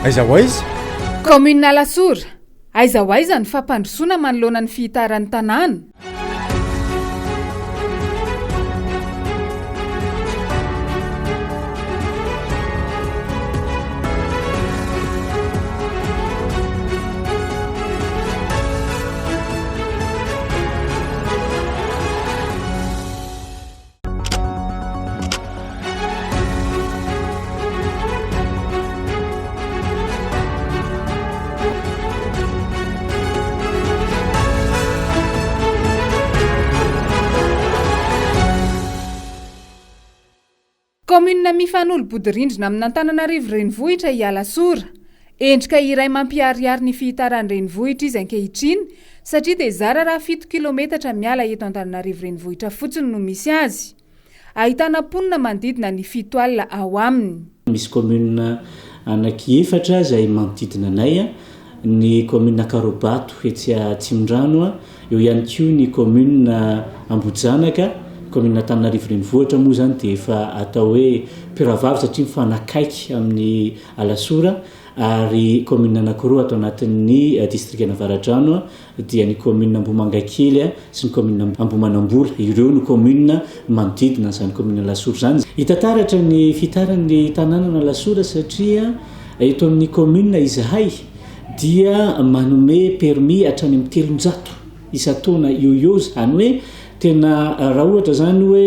Aiza ho aiza? Kaominina Alasora, aiza ho aiza ny fampandrosoana manoloana ny fihitaran'ny tanàna? Kaominina mifanolo-bodirindrina amin'Antananarivo Renivohitra i Alasora. Endrika iray mampiharihary ny fihitaran'ny renivohitra izy ankehitriny satria dia zara raha fito kilometatra miala eto Antananarivo Renivohitra fotsiny no misy azy. Ahitana mponina manodidina ny 70 ao aminy. Misy commune anaky efatra izay manodidina anay, ny commune Ankarobato etsy Atsimondrano, eo ihany koa ny commune Ambohijanaka, commune Antananarivo Renivohitra moa izany dia efa atao hoe mpirahavavy satria mifanakaiky amin'ny Alasora, ary commune anakiroa ato anatin'ny distrikan'Avaradrano dia ny commune Ambohimangakely sy ny commune Ambohimanambola. Ireo no commune manodidina an'izany commune Alasora izany. Hita taratra ny fitaran'ny tanànan'Alasora satria eto amin'ny commune izahay dia manome permis hatrany amin'ny 300 isan-taona eo ho eo, izany hoe tena raha ohatra izany hoe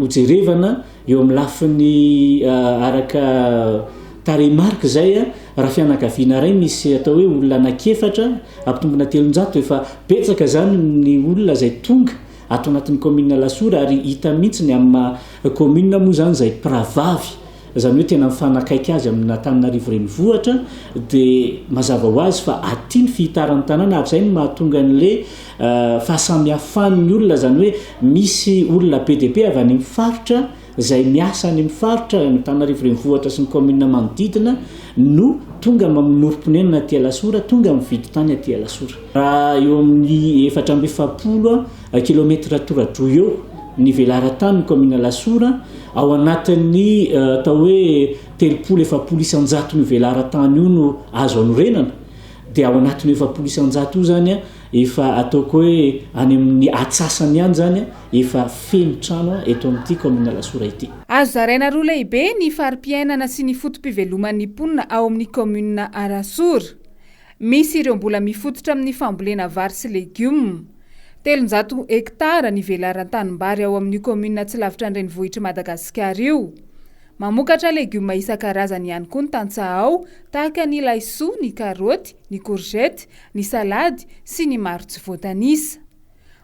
hojerevana Eo amin'ny lafiny araka tarehimarika izay, raha fianakaviana iray misy atao hoe olona anankiefatra, ampitombina 300, efa betsaka izany ny olona izay tonga ato anatin'ny kaominina Alasora ary hita mihitsy ny amin'ny maha kaominina moa izany izay mpirahavavy, izany hoe tena mifanakaiky azy amin'Antananarivo renivohitra, dia mazava ho azy fa aty ny fihitaran'ny tanàna ary izay no mahatonga an'ilay fahasamihafan'ny olona, izany hoe misy olona be dia be avy any amin'ny faritra izay miasa any amin'ny faritra, any Antananarivo renivohitra sy ny kaominina manodidina no tonga manorim-ponenana aty Alasora, tonga mividy tany aty Alasora. Raha eo amin'ny 44 kilometatra tora-droa eo ny velaran-tanin'ny kaominina Alasora, ao anatin'ny atao hoe 30, 40 isan-jaton'io velaran-tany io no azo anorenana, dia ao anatin'io 40% io izany Efa ataoko hoe any amin'ny atsasany ihany izany efa feno trano eto amin'ity kaominina Alasora ity. Azo zaraina roa lehibe ny fari-piainana sy ny foto-piveloman'ny mponina ao amin'ny kaominina Alasora. Misy ireo mbola mifototra amin'ny fambolena vary sy legioma. 300 hektara ny velaran-tanimbary ao amin'io kaominina tsy lavitra ny renivohitr'i Madagasikara io. Mamokatra legioma isan-karazany ihany koa ny tantsaha ao tahaka ny laisoa, ny karaoty, ny courgette, ny salady sy ny maro tsy voatanisa.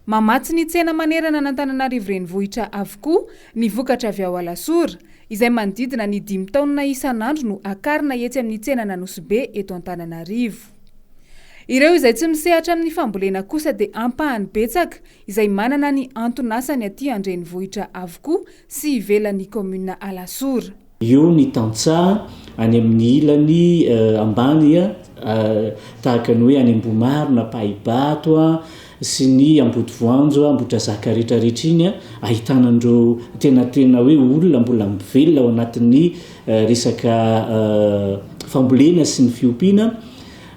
Mamatsy ny tsena manerana an'Antananarivo Renivohitra avokoa ny vokatra avy ao Alasora, izay manodidina ny dimy taonina isan'andro no akarina etsy amin'ny tsenan'Anosibe eto Antananarivo. Ireo izay tsy misehatra amin'ny fambolena kosa dia ampahany betsaka izay manana ny anton'asany aty an-drenivohitra avokoa sy ivelan'ny kaominina Alasora. Eo ny tantsaha any amin'ny ilany ambany tahaka ny hoe any Ambohimarina, Ampahibato sy ny Ambodivoanjo, Ambohidrazaka rehetrarehetra iny ahitana an'ireo tena tena hoe olona mbola mivelona ao anatin'ny resaka fambolena sy ny fiompiana.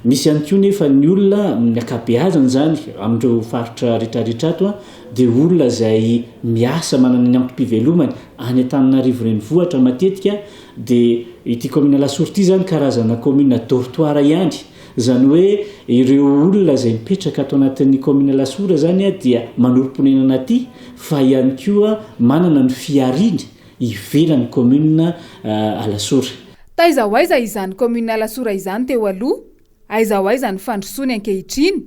Misy ihany koa nefa ny olona amin'ny ankabeazany izany amin'ireo faritra rehetrarehetra ato dia olona izay miasa manana ny antom-pivelomany any Antananarivo renivohitra matetika dia ity commune Alasora ity izany karazana commune dortoir ihany izany hoe ireo olona izay mipetraka ato anatin'ny commune Alasora izany dia manorim-ponenana aty fa ihany koa manana ny fihariany ivelan'ny commune Alasora. Taiza ho aiza izany commune Alasora izany teo aloha? Aiza ho aiza ny fandrosoany ankehitriny?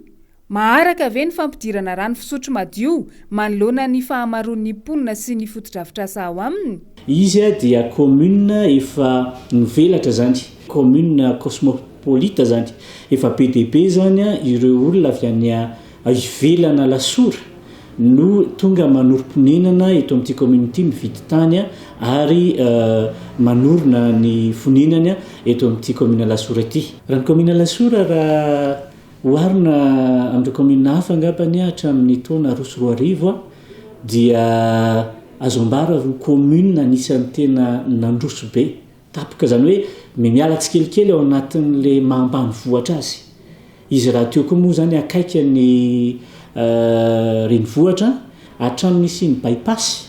Maharaka ve ny fampidirana rano fisotro madio manoloana ny fahamaroan'ny mponina sy ny fotodrafitrasa ao aminy? Izy dia commune efa mivelatra zany, commune cosmopolite zany, efa be dia be zany ireo olona avy any ivelan'Alasora no tonga manorim-ponenana eto amin'ity commune ity, mividy tany ary manorina ny fonenany eto amin'ity commune Alasora ity. Raha ny commune Alasora raha oharina amin'ireo commune hafa angambany hatramin'ny taona 2002 dia azo ambara ho commune anisan'ny tena nandroso be. Tapaka izany hoe miala tsikelikely ao anatin'ilay maha ambanivohitra azy. Izy rahateo koa moa izany akaiky ny renivohitra, hatramin'ny nisian'ny by-pass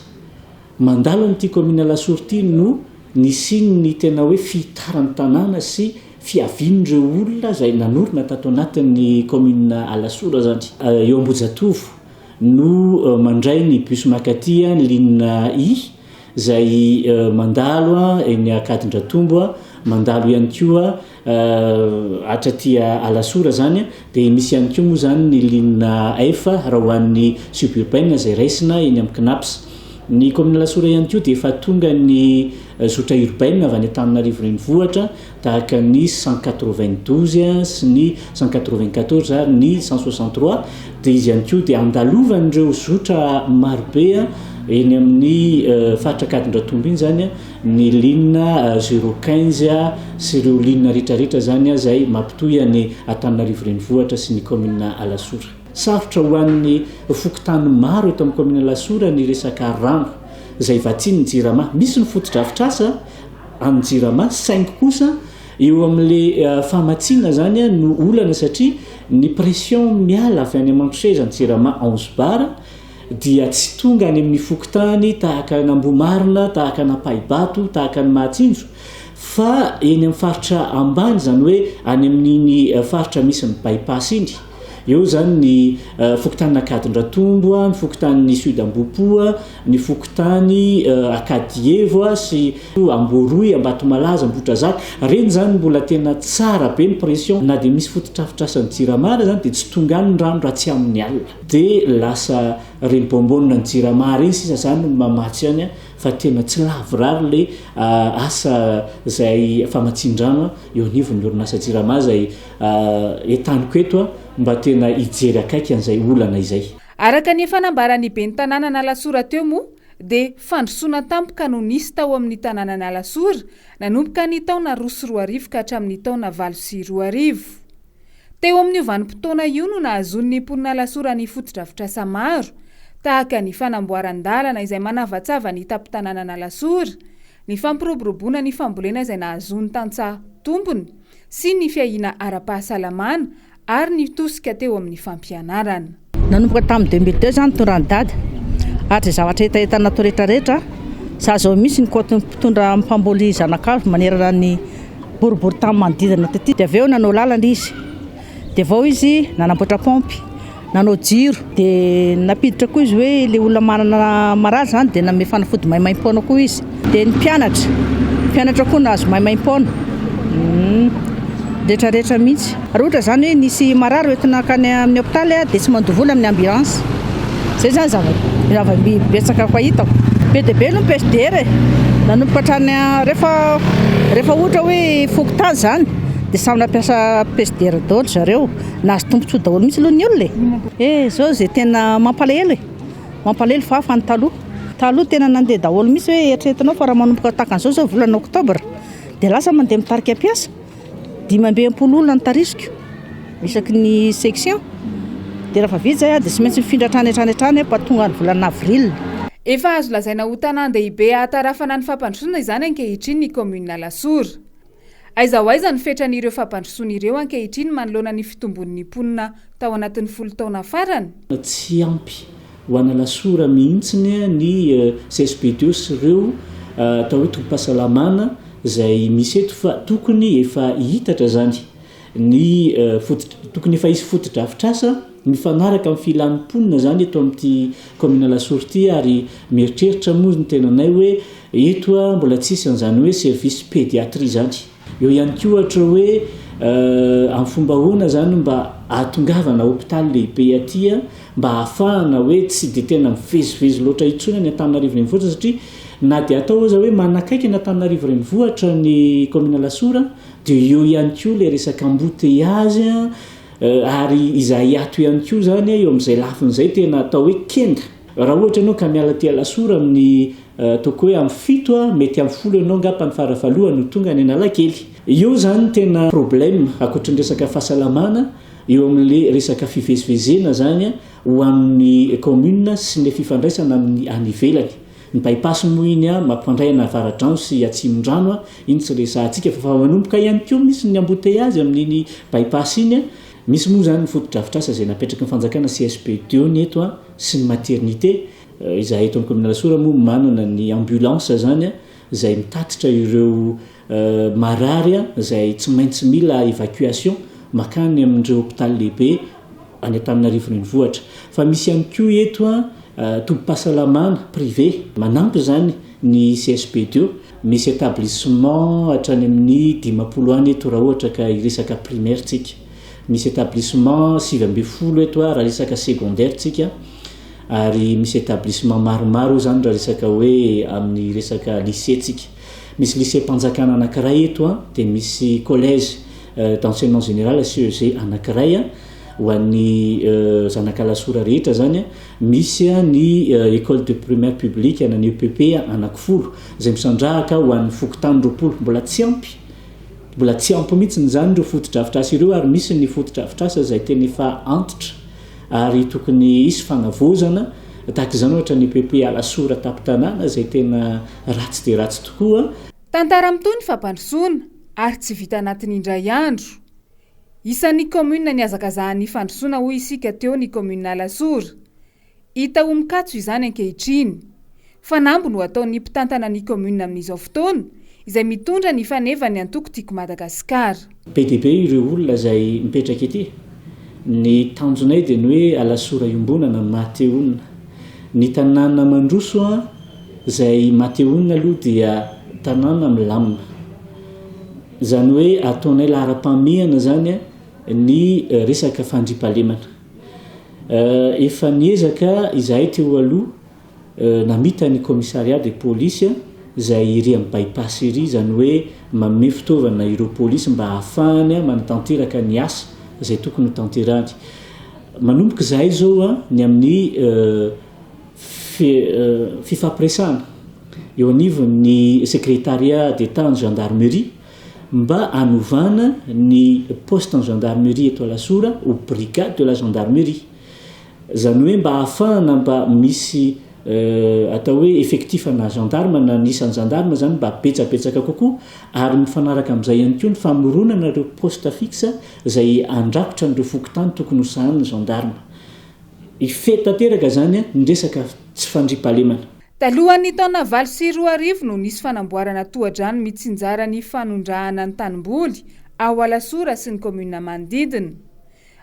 mandalo amin'ity kaominina Alasora ity no nisian'ny tena hoe fihitaran'ny tanàna sy fiavian'ireo olona izay nanorina tato anatin'ny kaominina Alasora izany. Eo Ambohijatovo no mandray ny bus mankaty ny ligne I izay mandalo eny Ankadindratombo, mandalo ihany koa hatraty Alasora izany, dia misy ihany koa moa izany ny ligne F raha ho an'ny suburbaine izay raisina eny amin'ny Cnaps. Ny kaominina Alasora ihany koa dia efa tonga ny zotra urbaine avy any Antananarivo renivohitra tahaka ny 192 sy ny 194 ary ny 163 dia izy ihany koa dia andalovan'ireo zotra marobe eny amin'ny faritra Ankadindratombo iny izany ny ligne zéro quinze sy ireo ligne rehetrarehetra izany izay mampitohy an'i Antananarivo renivohitra sy ny kaominina Alasora. Sarotra ho an'ny fokontany maro eto amin'ny kaominina Alasora ny resaka rano izay vatsian'ny Jirama. Misy ny fotodrafitrasa an'ny Jirama saingy kosa eo amin'ilay famatsiana izany no olana satria ny pression miala avy any Mandroseza ny Jirama onze bar dia tsy tonga any amin'ny fokontany tahaka an'Ambohimarina, tahaka an'Ampahibato, tahaka an'i Mahatsinjo, fa eny amin'ny faritra ambany, izany hoe any amin'iny faritra misy ny by-pass iny. Eo izany ny fokontanin'Ankadindratombo, ny fokontanin'i Sud Ambohipo, ny fokontany Ankadievo sy Ambohiroy, Ambatomalaza, Ambohidrazaka. Ireny izany mbola tena tsara be ny pression. Na dia misy fotodrafitrasan'ny Jirama ara izany dia tsy tonga any ny rano raha tsy amin'ny alina. Dia lasa reny bonbonne ny jirama reny sisa zany no mamatsy any fa tena tsy lavorary le asa zay famatsian-drano eo anivon'ny orinasa jirama zay entaniko eto mba tena hijery akaiky an'izay olana izay. Araka ny efa nambaran'ny ben'ny tanànan'Alasora teo moa dia fandrosoana tampoka no nisy tao amin'ny tanànan'Alasora nanomboka ny taona 2002 ka hatramin'ny taona 2008. Teo amin'io vanim-potoana io no nahazoan'ny mponin'Alasora ny fotodrafitrasa maro, tahaka ny fanamboaran-dalana izay manavatsava ny tampon-tanànan'Alasora, ny fampiroboroboana ny fambolena izay nahazoan'ny tantsaha tombony, sy ny fiahiana ara-pahasalamana ary ny tosika teo amin'ny fampianarana. Nanomboka tamin'ny 2002 za nitondra an'i Dada ary izay zavatra hetaheta natao rehetra rehetra za zao mihitsy ny kaotin'ny mpitondra mpamboly zanak'avo manerana ny boriborintany manodidina taty dia avy eo nanao lalana izy dia vao izy nanamboatra paompy nanao jiro dia nampiditra koa izy hoe ilay olona manana marary zany dia nanome fanafody maimaimpoana koa izy dia ny mpianatra mpianatra koa nahazo maimaimpoana rehetra rehetra mihitsy raha ohatra zany hoe nisy marary hoentina hankany amin'ny hopitaly dia tsy mandoa vola amin'ny ambulance zay zany zava-betsaka fahitako be dia be aloha ny PSDR e nanomboka hatrany rehefa rehefa ohatra hoe fokontany zany dia samy nampiasa PSDR daholo zareo nahazo tombontsoa daholo mihitsy aloha ny olona e eh zao zay tena mampalahelo e mampalahelo fa hafa ny taloha taloha tena nandeha daholo mihitsy hoe eritreretinao fa raha manomboka tahaka an'izao zao volana oktobra dia lasa mandeha mitarika mpiasa 65 olona no tarisiko isaky ny section dia rehefa vita izay dia tsy maintsy mifindra hatrany hatrany hatrany aho tonga ny volana avril. Efa azo lazaina ho tanàn-dehibe ahatarafana ny fampandrosoana izany ankehitriny ny kaominina Alasora. Aiza ho aiza ny fetran'ireo fampandrosoana ireo ankehitriny manoloana ny fitombon'ny mponina tao anatin'ny folo taona farany? Tsy ampy ho an'Alasora mihitsy ny CSB deux sy ireo atao hoe tobim-pahasalamana izay misy eto fa tokony efa hihitatra izany ny foto, tokony efa hisy fotodrafitrasa mifanaraka amin'ny filan'ny mponina izany eto amin'ity kaominina Alasora ity ary mieritreritra moa ny tenanay hoe eto mbola tsisy an'izany hoe service pédiatrie izany. Eo ihany koa ohatra hoe amin'ny fomba ahoana izany mba ahatongavana hopitaly lehibe aty mba hahafahana hoe tsy dia tena mivezivezy loatra intsony any Antananarivo renivohitra satria na dia atao aza hoe manakaiky an'Antananarivo renivohitra ny kaominina Alasora dia eo ihany koa ilay resaka embouteillage ary izahay ato ihany koa izany eo amin'izay lafiny izay tena atao hoe kenda. Raha ohatra ianao ka miala aty Alasora amin'ny ataoko hoe amin'ny fito, mety amin'ny folo ianao angamba ny faravalohany no tonga any Analakely. Eo izany no tena problème ankoatry ny resaka fahasalamana eo amin'ilay resaka fivezivezena izany ho an'ny commune sy ny fifandraisana amin'ny any ivelany. Ny by-pass moa iny mampifandray an'Avaradrano sy Atsimondrano, iny tsy resahantsika fa efa manomboka ihany koa misy ny embouteillage amin'iny by-pass iny. Misy moa izany ny fotodrafitrasa izay napetraky ny fanjakana CSB teo ny eto sy ny maternité. Izahay eto amin'ny commune Alasora moa manana ny ambulance izany izay mitatitra ireo marary izay tsy maintsy mila évacuation makany amin'ireo hopitaly lehibe any Antananarivo renivohitra. Fa misy ihany koa eto tobim-pahasalamana privé manampy izany ny CSB deux. Misy établissement hatrany amin'ny 50 any eto raha ohatra ka hiresaka primaire tsika. Misy établissement 19 eto raha resaka secondaire tsika. Ary misy établissement maromaro izany raha resaka hoe amin'ny resaka lycée tsika. Misy lycée-mpanjakana anankiray eto an, dia misy collège d'enseignement général, CEG, anankiray an, ho an'ny zanak'Alasora rehetra izany an. Misy ny école de primaire publique na ny EPP anankifolo izay misandrahaka ho an'ny fokontany 20. Mbola tsy ampy, mbola tsy ampy mihitsy izany ireo fotodrafitrasa ireo ary misy ny fotodrafitrasa izay tena efa antitra ary tokony hisy fanavaozana. Tahaka izany ohatra ny EPP Alasora tampon-tanàna izay tena ratsy dia ratsy tokoa. Tantara mitohy ny fampandrosoana ary tsy vita anatin'ny indray andro. Isan'ny kaominina nihazakazahan'ny fandrosoana hoy isika teo ny kaominina Alasora. Hita ho mikatso izany ankehitriny. Fanamby no ataon'ny mpitantana ny kaominina amin'izao fotoana, izay mitondra ny fanevan'ny antoko Tiako Madagasikara. Be dia be ireo olona izay mipetraka ety. Ny tanjonay dia ny hoe Alasora iombonana maha te honina. Ny tanàna mandroso izay maha te honina aloha dia tanàna milamina. Izany hoe ataonay laharam-pahamehana izany ny resaka fandriampahalemana. Efa niezaka izahay teo aloha namita ny commissariat de police izay ery amin'ny by-pass ery, izany hoe manome fitaovana ireo polisy mba hahafahany manatanteraka ny asa izay tokony ho tanterahany. Manomboka izahay izao ny amin'ny fifampiresahana eo anivon'ny secrétariat d'Etat en gendarmerie mba hanovana ny poste en gendarmerie eto Alasora ho brigade de la gendarmerie. Izany hoe mba ahafahana mba misy atao hoe effectif ana gendarme na ny isan'ny gendarme izany mba betsabetsaka kokoa ary mifanaraka amin'izay ihany koa ny famoronana ireo poste fixe izay handrakotra an'ireo fokontany tokony ho sahanin'ny gendarme. Hifehy tanteraka izany ny resaka tsy fandriampahalemana. Talohan'ny taona 2008 no nisy fanamboarana tohadrano mitsinjara ny fanondrahana ny tanimboly ao Alasora sy ny kaominina manodidina.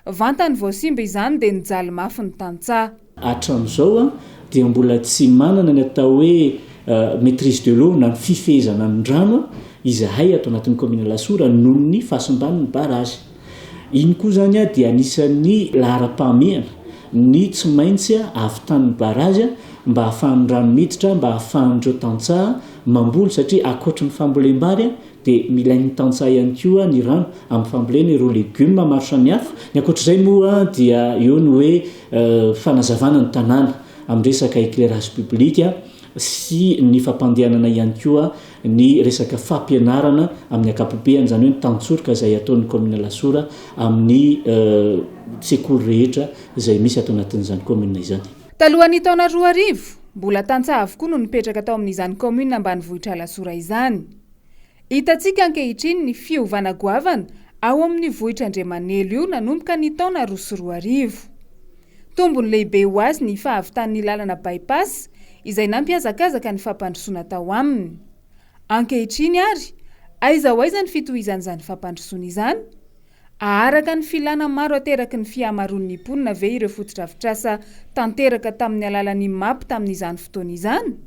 Vantany vao simba izany dia nijaly mafy ny tantsaha. Hatramin'izao dia mbola tsy manana ny atao hoe maitrise de l'eau na ny fifehezana ny rano izahay ato anatin'ny kaominina Alasora noho ny fahasimban'ny barrage. Iny koa izany dia anisan'ny laharam-pahamehana ny tsy maintsy ahavitan'ny barrage mba hahafahan'ny rano miditra, mba hahafahan'ireo tantsaha mamboly satria ankoatry ny fambolem-bary Dia milain'ny tantsaha ihany koa ny rano amin'ny fambolena ireo legioma maro samihafa. Ny ankoatr'izay moa dia eo ny hoe fanazavana ny tanàna amin'ny resaka éclairage public sy ny fampandehanana ihany koa ny resaka fampianarana amin'ny ankapobeany, izany hoe ny tantsoroka izay ataon'ny kaominina Alasora amin'ny sekoly rehetra izay misy ato anatin'izany kaominina izany. Talohan'ny taona 2000, mbola tantsaha avokoa no nipetraka tao amin'izany kaominina ambanivohitra Alasora izany. Hitantsika ankehitriny ny fiovana goavana ao amin'io vohitra Andriamanelo io nanomboka ny taona 2002. Tombony lehibe ho azy ny fahavitan'ny lalana by-pass izay nampihazakazaka ny fampandrosoana tao aminy. Ankehitriny ary, aiza ho aiza ny fitohizan'izany fampandrosoana izany? Aharaka ny filàna maro ateraky ny fihamaroan'ny mponina ve ireo fotodrafitrasa tanteraka tamin'ny alalan'ny map tamin'izany fotoana izany?